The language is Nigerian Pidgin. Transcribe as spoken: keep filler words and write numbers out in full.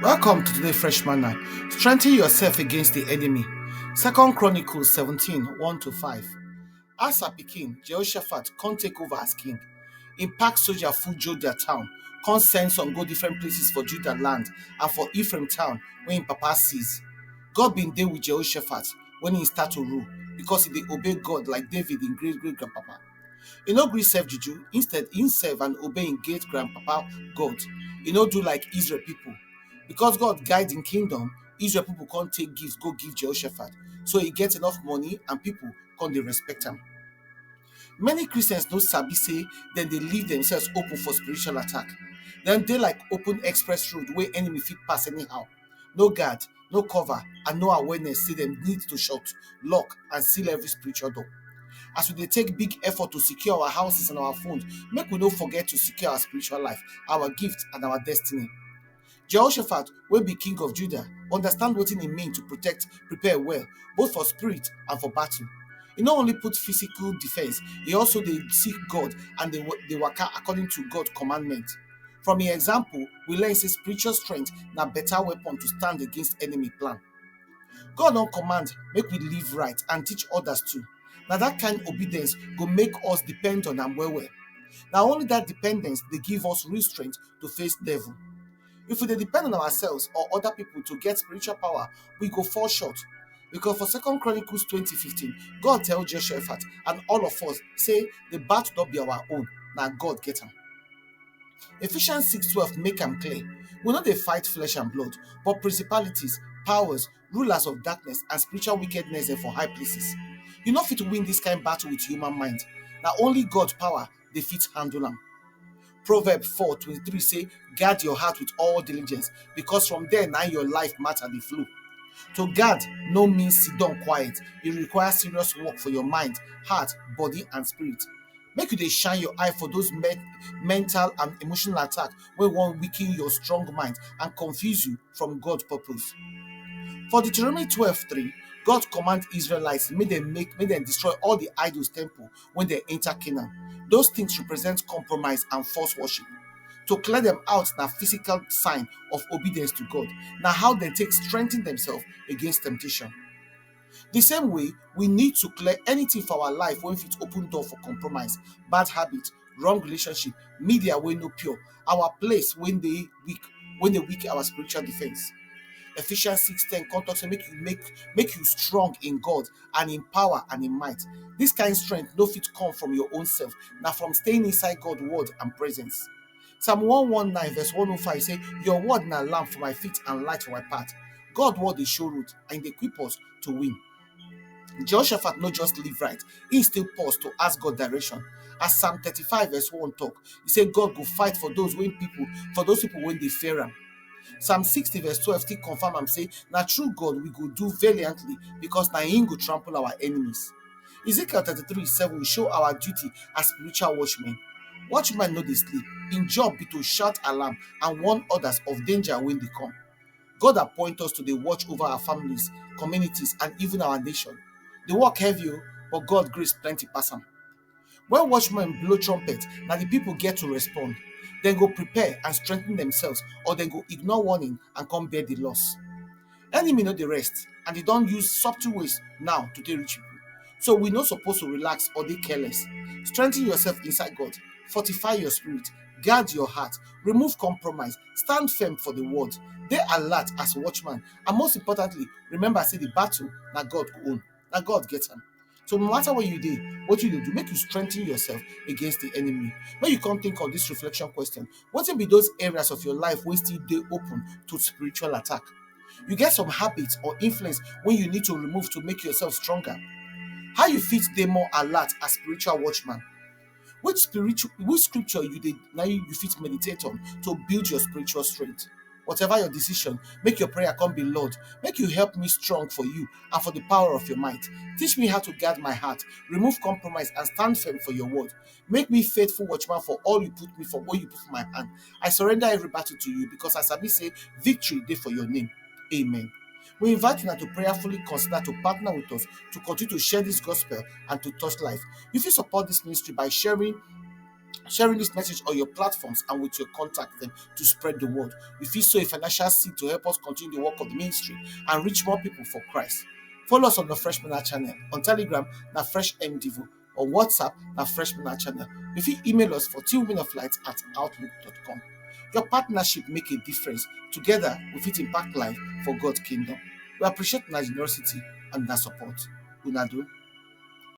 Welcome to today Fresh Manna. Strengthen yourself against the enemy. Second Chronicles seventeen, one to five. Asa pikin Jehoshaphat come take over as king. Im pack soldier full Judah town, come send some go different places for Judah land and for Ephraim town wey im papa seize. God bin dey with Jehoshaphat when im start to rule, because e dey obey God like David, im great great grandpapa. E no gree serve juju, instead im serve and obey im great grandpapa God. E no do like Israel people. Because God guide im kingdom, Israel people come take gift go give Jehoshaphat, so e get enough money and people come dey respect am. Many Christians no sabi say dem dey leave themselves open for spiritual attack. Dem dey like open express road wey enemy fit pass anyhow. No guard, no cover, and no awareness say dem need to shut, lock, and seal every spiritual door. As we dey take big effort to secure our houses and our phones, make we no forget to secure our spiritual life, our gift, and our destiny. Jehoshaphat, wey be king of Judah, understand wetin e mean to protect, prepare well, both for spirit and for battle. E no only put physical defense, e also dey seek God and dey wa-, dey waka according to God commandment. From im example, we learn say spiritual strength na better weapon to stand against enemy plan. God don command make we live right and teach others too. Na that kind obedience go make us depend on am well well. Na only that dependence dey give us real strength to face devil. If we dey depend on ourselves or other people to get spiritual power, we go fall short. Because for Second Chronicles twenty fifteen, God tell Jehoshaphat and all of us say the battle no be our own, na God get am. Ephesians six twelve make am clear, we no dey fight flesh and blood, but principalities, powers, rulers of darkness, and spiritual wickedness dem for high places. You no fit win this kind battle with human mind. Na only God power dey fit handle am. Proverb four twenty-three say, "Guard your heart with all diligence, because from there na your life matter dey flow." To guard no mean sit down quiet. E require serious work for your mind, heart, body, and spirit. Make you dey shine your eye for those men-, mental and emotional attack wey wan weaken your strong mind and confuse you from God purpose. For Deuteronomy twelve three, God command Israelites make dem make, make dem destroy all the idols temple when dem enter Canaan. Those things represent compromise and false worship. To clear them out na physical sign of obedience to God. Na how dem take strengthen themselves against temptation. The same way, we need to clear anything for our life wey fit open door for compromise, bad habit, wrong relationship, media wey no pure, our place wey dey weak, wey dey weak our spiritual defense. Ephesians six ten come talk say make you make, make you strong in God and in power and in might. This kind strength no fit come from your own self, na from staying inside God word and presence. Psalm one one nine verse one oh five say, "Your word na lamp for my feet and light for my path." God word dey show road and e dey equip us to win. Jehoshaphat no just live right, he still pause to ask God direction. As Psalm thirty-five verse one talk, e say God go fight for those wey people, for those people wey dey fear am. Psalm sixty verse twelve still confirm am say na through God we go do valiantly, because na him go trample our enemies. Ezekiel thirty-three seven show our duty as spiritual watchmen. Watchman no dey sleep. Im job be to shout alarm and warn others of danger wey dey come. God appoint us to dey watch over our families, communities, and even our nation. The work heavy o, but God grace plenty pass am. When watchmen blow trumpet, na the people get to respond. Dem go prepare and strengthen themselves, or dem go ignore warning and come bear the loss. Enemy no dey rest, and e don use subtle ways now to take reach people. So we no suppose to relax or dey careless. Strengthen yourself inside God, fortify your spirit, guard your heart, remove compromise, stand firm for the word, dey alert as watchman, and most importantly, remember say the battle na God own, na God get am. So no matter where you dey, wetin you dey do, make you strengthen yourself against the enemy. Make you come think of this reflection question: wetin be those areas of your life wey still dey open to spiritual attack? You get some habits or influence wey you need to remove to make yourself stronger? How you fit dey more alert as spiritual watchman? Which spiritual, which scripture you dey, na you, you fit meditate on to build your spiritual strength? Whatever your decision, make your prayer come be, "Lord, make you help me strong for you and for the power of your might. Teach me how to guard my heart, remove compromise, and stand firm for your word. Make me faithful watchman for all you put me for, what you put for my hand. I surrender every battle to you, because I sabi say victory dey for your name. Amen." We invite una to prayerfully consider to partner with us to continue to share this gospel and to touch life. You fit support this ministry by sharing sharing this message on your platforms and with your contact them to spread the word. If you sow a financial seed to help us continue the work of the ministry and reach more people for Christ, follow us on the Fresh Manna channel. On Telegram, na Fresh M Devo. On WhatsApp, na Fresh Manna channel. If you email us for two women of light at outlook dot com. Your partnership make a difference. Together, we fit impact life for God's kingdom. We appreciate una generosity and una support. Una do.